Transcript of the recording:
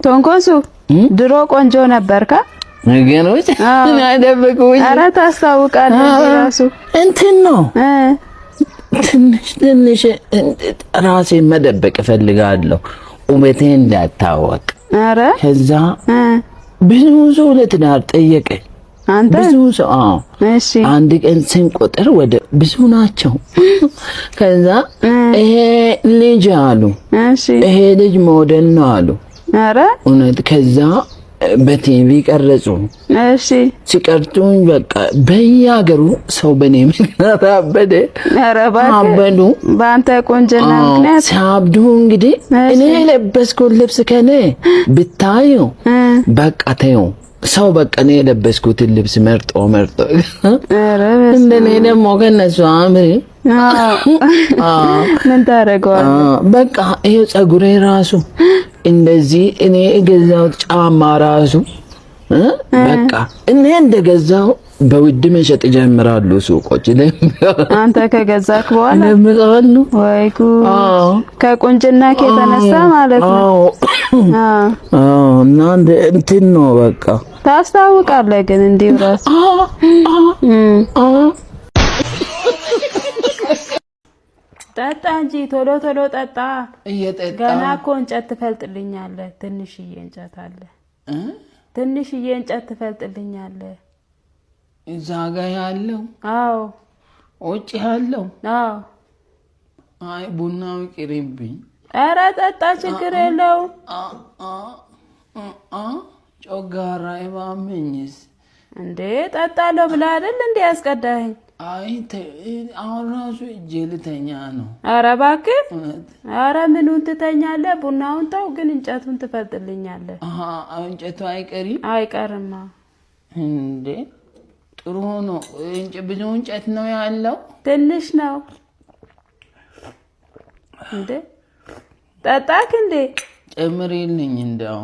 ቶንኮሱ ድሮ ቆንጆ ነበርካ። ነገሮች አይደብቁኝ። ኧረ ታስታውቃለህ ራሱ እንትን ነው ትንሽ ትንሽ ራሴን መደበቅ እፈልጋለሁ፣ ውበቴ እንዳታወቅ። ኧረ ከዛ ብዙ ሰው ለትዳር ጠየቀኝ። አንተ ብዙ ሰው አዎ። እሺ አንድ ቀን ስንቆጥር ወደ ብዙ ናቸው። ከዛ ይሄ ልጅ አሉ፣ እሺ ይሄ ልጅ ሞዴል ነው አሉ። ኧረ እውነት ከዛ በቲቪ ቀረጹ። እሺ ሲቀርጹኝ በቃ በየሀገሩ ሰው በእኔ ምክንያት አበደ። ኧረ እባክህ አበዱ። በአንተ ቆንጅና ምክንያት ሲያብዱ እንግዲህ እኔ የለበስኩት ልብስ ከኔ ብታዩ በቃ ተይው ሰው በቃ እኔ የለበስኩትን ልብስ መርጦ መርጦ እንደኔ ደግሞ ከነሱ አምሪ። ምን ታደርገዋለህ? በቃ ይሄ ፀጉሬ ራሱ እንደዚህ እኔ የገዛሁት ጫማ ራሱ በቃ እኔ እንደገዛው በውድ መሸጥ ይጀምራሉ ሱቆች። አንተ ከገዛክ በኋላ ለምቃሉ። ወይ ጉድ! ከቁንጅና የተነሳ ማለት ነው። እና እንትን ነው በቃ ታስታውቃለህ ግን እንዲሁ ራሱ ጠጣ እንጂ ቶሎ ቶሎ ጠጣ። ገና እኮ እንጨት ትፈልጥልኛለህ። ትንሽዬ እንጨት አለ። ትንሽዬ እንጨት ትፈልጥልኛለህ። እዛ ጋ ያለው? አዎ። ውጭ ያለው? አዎ። አይ ቡናው ይቅርብኝ። ኧረ ጠጣ፣ ችግር የለውም። ጮጋራ ባመኝስ? እንዴ ጠጣለሁ ብለህ አይደል እንዴ ያስቀዳኸኝ? አይ አሁን ራሱ እጄ ልተኛ ነው። ኧረ እባክህ፣ ኧረ ምኑን ትተኛለህ? ቡናውን ተው፣ ግን እንጨቱን ትፈልጥልኛለህ። እንጨቱ አይቀሪም? አይቀርማ። እንዴ ጥሩ ነው። ብዙ እንጨት ነው ያለው? ትንሽ ነው። እንዴ ጠጣክ እንዴ? ጨምሪልኝ እንደው።